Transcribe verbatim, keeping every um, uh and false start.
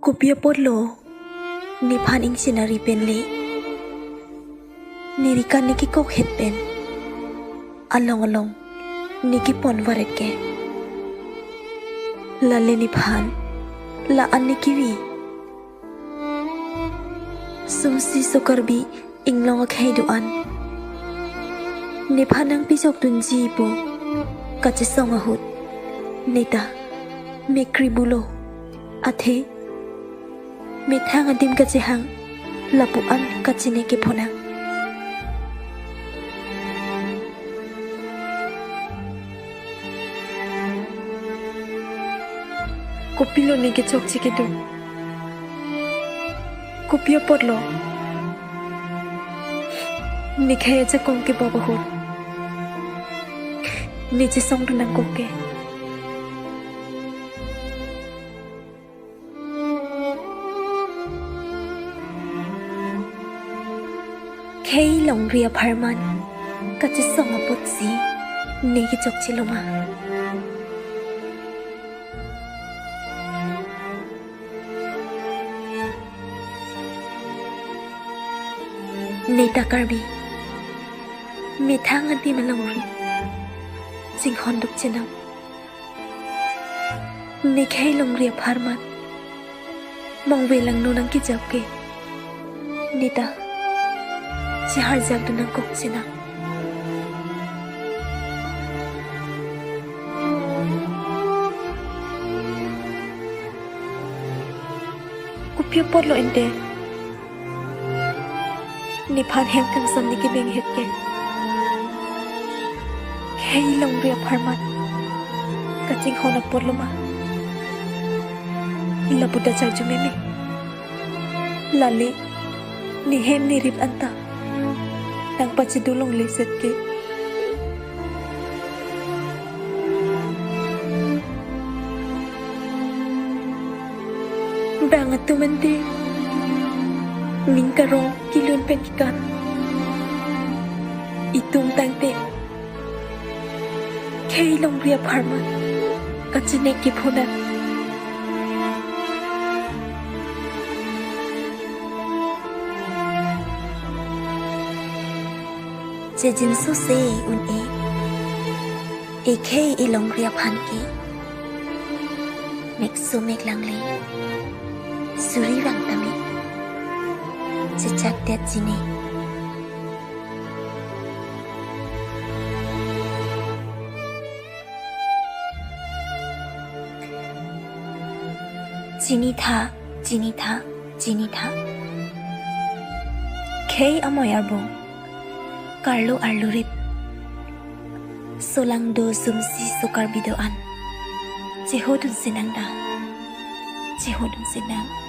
Kopi apotlo nephan ingsinari pen le, neri kan ne kekok het pen along along ne kepon varet ke? Lale nephan la-an ne kevi. Sumsi so Karbi inglong akhei do-an nephan nangpejokdunji pu kachesong ahut, neta mekri bulo, athe methang adim kachehang lapu-an kachine kepho nang. Kopilo ne kechokche kedo? Kopi apotlo ne khei ajakong kebap ahut ne chesongdun nangkok ke? Khei longri apharman kachesong apotsi ne kechokchelo ma? Neta Karbi methang adim alongri chinghon duk chenam. Ne khei longri apharman mongve langno nangkejap ke, neta cheharjakdun nangkok chenam. Kopi apotlo ente nephan hem kangsam ne kebeng het ke? Khei longri apharman kachinghon apotlo ma? Lapu ta charju meme. Lale ne hem ne rit anta nangpachedo longle set ke. Bang atum ante ning karong kelun pen kekan, itum tangte khei longri apharman kachine kepho nang. Chejinso se un-e, e khei e longri aphan ke mekso meklang le suri vang tame chechak det jine. Chini tha, chini tha, chini tha. Khei amoi arbong, karlo arlo rit, solangdo sumsi so Karbi do-an chehodun sinang da, chehodun sinang.